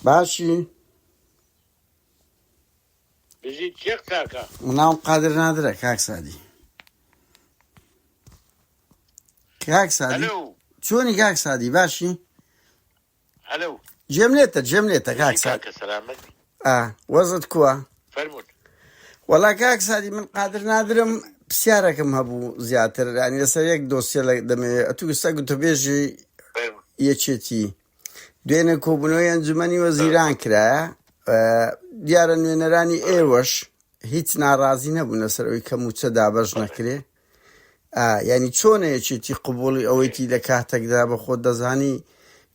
باشی؟ بژیت کێ قساکا؟ ناوم قادر نادرە کاک سادی. کاک سادی هەلو. چۆنی کاک سادی باشی؟ هەلو. جێم لێتە جێم لێتە کاک بژی سادی. کاکە سەلامەت بی. ئا وەزت کووە؟ فەرموون. وەڵا کاک سادی من قادر نادرم پرسیارێکم هەبوو زیاتر یانی لەسەر یەک دۆسیە لە دەمەوێ ئەتوو ئێستا گوتەبێژی فەرموون. یەکێتی دوێنێ کۆبوونەوەی ئەنجومەنی وەزیران کرایە دیارە نوێنەرانی ئێوەش هیچ ناڕازی نەبوون لەسەر ئەوی کە موچە دابەش نەکرێ یعنی چۆنە یەکێتی قبوڵی ئەوەیتی لە کاتێکدا بە خۆت دەزانی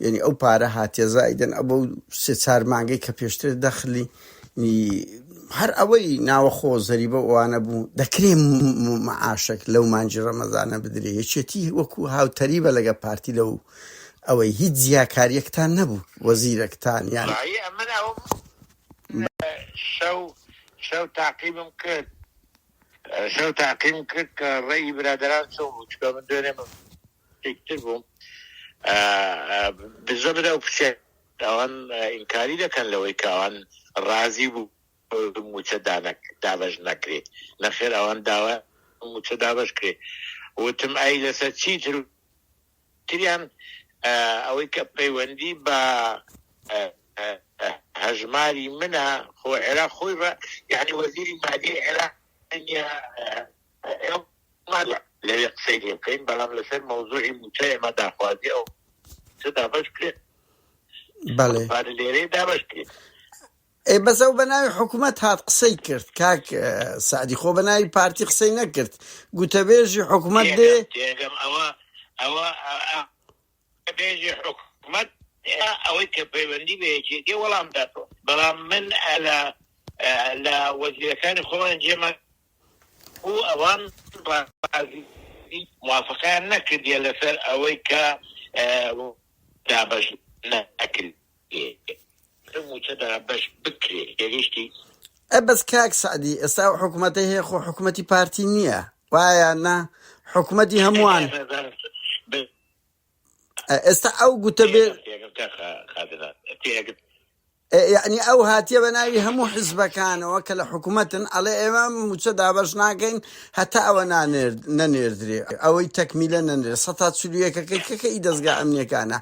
یعنی ئەو پارە هاتیە زایدن ئەبە سێ چار مانگەی کە پێشتر دەخلی هەر ئەوەی ناوەخۆ زەریبە ئەوانە بوو دەکرێ معاشێک لەو مانگی ڕەمەزانە بدرێ یەکێتی وەکو هاوتەریبە لەگە پارتی لەو ئەوەی هیچ جیاکاریەکتان نەبوو وەزیرەکتان یان. وەڵایی ئەمن ئەوم شەو شەو تاقیبم کرد شەو تاقیم کرد کە ڕێی برادەران چۆن بوو چونکە من دوێنێ تر بووم بزەبت ئەو پرسیار ئەوان ئینکاری دەکەن لەوەی کە ئەوان ڕازی بوو مووچە دابەش نەکرێ نەخێر ئەوان داوا مووچە دابەش کرێ وتم ئەی لەسەر چی تر تریان ئەوەی کە پەیوەندی بە هەژماری منە خۆ عێراق خۆی یعنی وەزیری مالی عێراق نییە لەوێ قسەی لێ بکەین بەڵام لەسەر مەوزوعی مووچە ئێمە داخوازی ئەو دابەش بکرێت بەڵێ پارە لێرەیە دابەش بکرێت. ئێ بەس ئەو بەناوی حکومەت هات قسەی کرد کاک سەعدی خۆ بەناوی پارتی قسەی نەکرد گوتەبێژی حکومەت دێ تێگەم تێگەم ئەوە ئەوە بێژی حکومەت ئەوەی کە پەیوەندی بە یەکێتی وەڵام داتەوە بەڵام من لە لە وەزیرەکانی خۆمان جێمان بوو ئەوان ڕازی موافقەیان نەکردیە لەسەر ئەوەی کە دابەش نەکرێ مووچە دابەش بکرێ تێگەیشتی؟ ئە بەس کاک سەعدی ئێستا ئەو حکومەتەی هەیە خۆ حکومەتی پارتی نییە وایە نا حکومەتی هەمووان ئێستا ئەو گوتە بێ یعنی ئەو هاتیە بە ناوی هەموو حزبەکانەوە کە لە حکوومەتن ئەڵێ ئێمە موچە دابەش ناکەین هەتا ئەوە نەنێردرێ ئەوەی تەکمیلە نەنێ سە تا چلویەکەکەی کەکە ئی دەستگا ئەمنیەکانە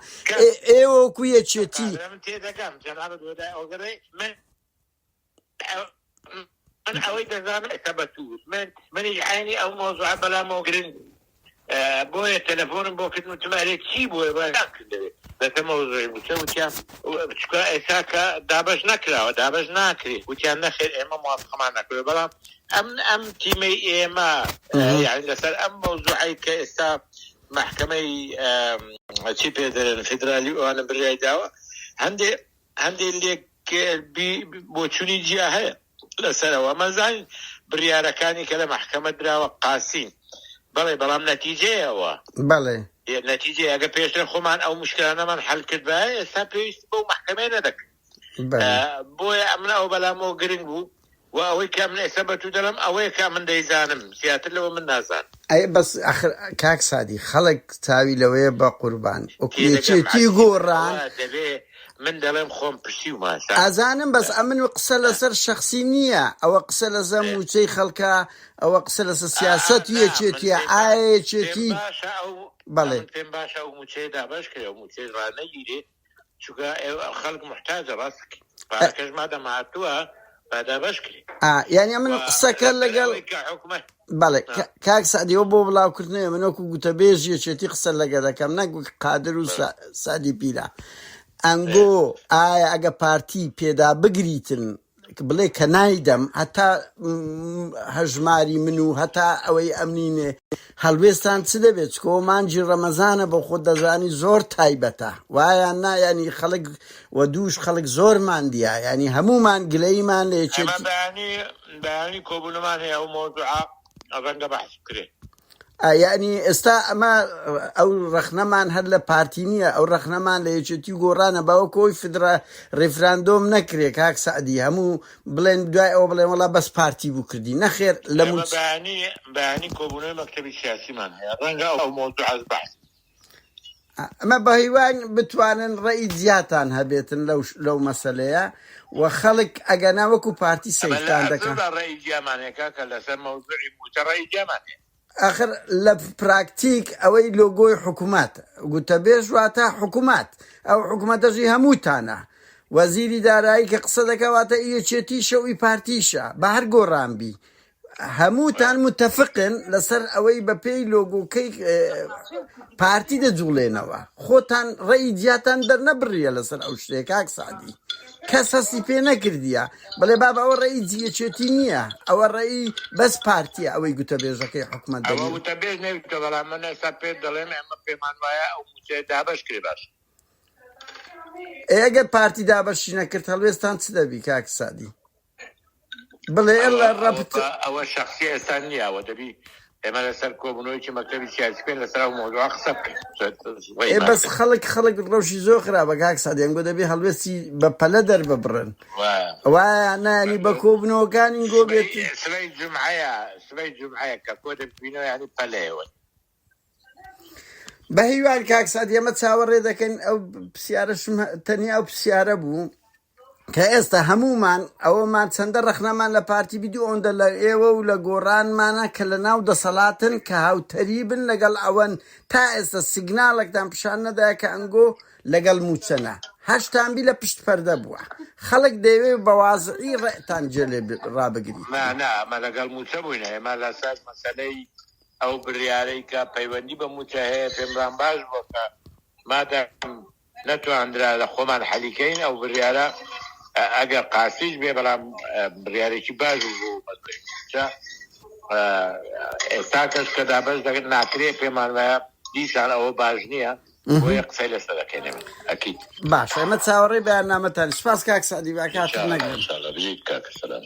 ئێوە وەکو یەکێتی من ئەوەی دەزانم ئێستا بە توو من منیش عینی ئەو مەوزوعە بەلامەوە گرنگ بۆیە تەلەفۆنم بۆ کردن وتم ئەرێ چی بۆیە باسیان کرد لەوێ لەسەر مەوزوعی مووچە وتیان چونکە ئێستا کە دابەش نەکراوە دابەش ناکرێ وتیان نەخێر ئێمە موافقەمان نەکردوە بەڵام ئەم ئەم تیمەی ئێمە یعنی لەسەر ئەم مەوزوعەی کە ئێستا مەحکەمەی چی پێ دەرێن فیدرالی ئەوانە بریای داوە هەندێ هەندێ لێک بۆچونی جیا هەیە لەسەرەوە مەزانین بڕیارەکانی کە لە مەحکەمە دراوە قاسین بەڵێ بەڵام نەتیجەیە ئەوە بەڵێ. نەتیجەیە ئەگەر پێشتر خۆمان ئەو مشکلانەمان حەل کردبایە ئێستا پێویست بەو مەحکەمەیە نەدەکرد بۆیە ئەمن ئەوە بەلامەوە گرنگ بوو و ئەوەی کە من ئێستا بە تو دەڵێم ئەوەیە کە من دەیزانم زیاتر لەوە من نازانم. ئەی بەس ئەخر کاک سادی خەڵک چاوی لەوەیە بە قوربان وەکو تێدەگەم یەکێتی عەزیزم گۆڕان. ئەوە دەبێ من دەڵێم خۆم پرسیومە سا. ئەزانم بەس ئەمن قسە لەسەر شەخسی نییە ئەوە قسە لەسەر موچەی خەڵکە ئەوە قسە لەسەر ئا سیاسەتی نا من یەکێتیە پێم ئایا پێم یەکێتی باشە ئەو بەڵێ. ئەمن پێم باشە ئەو موچەیە دابەش کرێ ئەو موچەیە ڕانەگیرێ چونکە خەڵک موحتاجە ڕاست پارەکەش مادەم هاتووە با دابەش کرێ ئا یانی ئەمن و قسەکە لەسەر لەگەڵ ئەوەی کە حکومەت بەڵێ ئا. کاک سەعدی ئەوە بۆ بڵاوکردنەوەیە من وەکو گوتەبێژی یەکێتی قسە لەگە دەکەم نەک وەک قادر و بەڵێ. سەعدی پیرە ئێ. ئەنگۆ ئایا ئەگە پارتی پێدا بگریتن بڵێ کە نایدەم هەتا هەژماری من و هەتا ئەوەی ئەمنینێ هەڵوێستان چ دەبێت چکۆ مانگی ڕەمەزانە بۆ خۆت دەزانی زۆر تایبەتە وایان نا ینی خەڵک و دووش خەڵک زۆر ماندیە ینی هەمومان گلەیمان لە ئەمە یەکێتی بەیانی بەیانی کۆبوونەمان هەیە ئەو مەوزوعە ڕەنگە بەحس بکرێ. یەعنی ئێستا ئەمە ئەو ڕەخنەمان هەر لە پارتی نییە ئەو ڕەخنەمان لە یەکێتی و گۆڕانە باوە کۆی فدرا ڕیفراندۆم نەکرێ کاک سەعدی هەموو بڵێن دوای ئەوە بڵێن وەڵا بەس پارتی بوو کردی نەخێر لە ئێمە موچ بەیانی بەیانی کۆبوونەوەی مەکتەبی سیاسیمان هەیە ڕەنگە ئەو مەوزوعەش بەحس. ئەمە بە هیواین بتوانن ڕێی جیاتان هەبێتن لەو لەو مەسەلەیە و خەڵک ئەگەنا وەکو پارتی ئەمە لە سەیرتان دەکا. ئەسڵدا ڕێی جیامان هەیە کاکە لەسەر مەوزوعی مووچە ڕێی جیامان هەیە. ئاخر لە پراکتیک ئەوەی لۆگۆی حکومەت گوتەبێژ واتە حکومەت ئەو حکومەتەش ئی هەمووتانە وەزیری دارایی کە قسە دەکا واتە ئی یەکێتیشە و ئی پارتیشە بە هەر گۆڕان بی هەمووتان متفقن لەسەر ئەوەی بەپێی لۆگۆکەی پارتی دەجوڵێنەوە خۆتان ڕێی جیاتان دەرنەبڕیە لەسەر ئەو شتێ کاک سعدی کەس هەستی پێ نەکردیە بڵێ بابە ئەوە ڕێی یەکێتی نییە ئەوە ڕێی بەس پارتیە ئەوەی گوتەبێژەکەی حکومەت ئەوە دەری وتەبێژ نەویتە بەڵام من ئێستا پێت دەڵێم ئێمە پێمان وایە ئەو مووچەیە دابەش کرێ باش. ئێ ئەگەر پارتی دابەشی نەکرد هەڵوێستان چ دەبی کاک سعدی؟ بڵێ ئەوە ئێڵە ئەوە ڕەبت. بە ئەوە شەخسی ئێستا نییە ئەوە دەبی ئێمە لەسەر کۆبوونەوەیەکی مەکتەبی سیاسی بکەین لەسەر ئەو مەوزوعە قسە بکەین ئێ ڕێی بەس بکەین. خەڵک خەڵک ڕەوشی زۆر خراپە کاک سعدی ئەنگۆ دەبی هەڵوێستی بە پەلە دەرببڕن وایە وایە نایانی بە کۆبوونەوەکانی گۆ سبەی بێت سبەی جومعەیە سبەی جومعەیە کە کۆ دەبینەوە یانی پەلەیەوە. بەهیوان کاک سعدی ئەمە چاوەڕێ دەکەین ئەو پرسیارەشم تەنیا ئەو پرسیارە بوو کە ئێستا هەموومان ئەوەمان چەندە ڕەخنەمان لە پارتی بی دوو ئەوەندە لە ئێوە و لە گۆڕانمانە کە لە ناو دەسەڵاتن کە هاوتەریبن لەگەڵ ئەوەن تا ئێستا سیگناڵێکتان پیشان نەدایە کە ئەنگۆ لەگەڵ مووچەنە هەشتان بی لە پشت پەردە بووە خەڵک دەیەوێ بە وازعی ڕێتان جێ لێ ڕابگریت. نا نا ئەمە لەگەڵ مووچە بووینە ئێمە لەسەر مەسەلەی ئەو بریارەی کە پەیوەندی بە مووچە هەیە پێمران باش بووە کە مادام نەتواندرا لە خۆمان حەلی کەین ئەو بریارە ئەگەر قاسیش بێ بەڵام بریارێکی باش بوو بۆ مەسەلەی مووچە ئێستا کەش کە دابەش ناکرێ پێمان وایە دیسان ئەوە باش نییە بۆیە قسەی لەسەر دەکەین ئێمە ئەکید. باشە ئێمە چاوەڕێی بەیاننامەتان سوپاس کاک سەعدی با کاتت ئینشاءاللە نەگرم. ئینشاءاللە بژیت کاکە سەلام.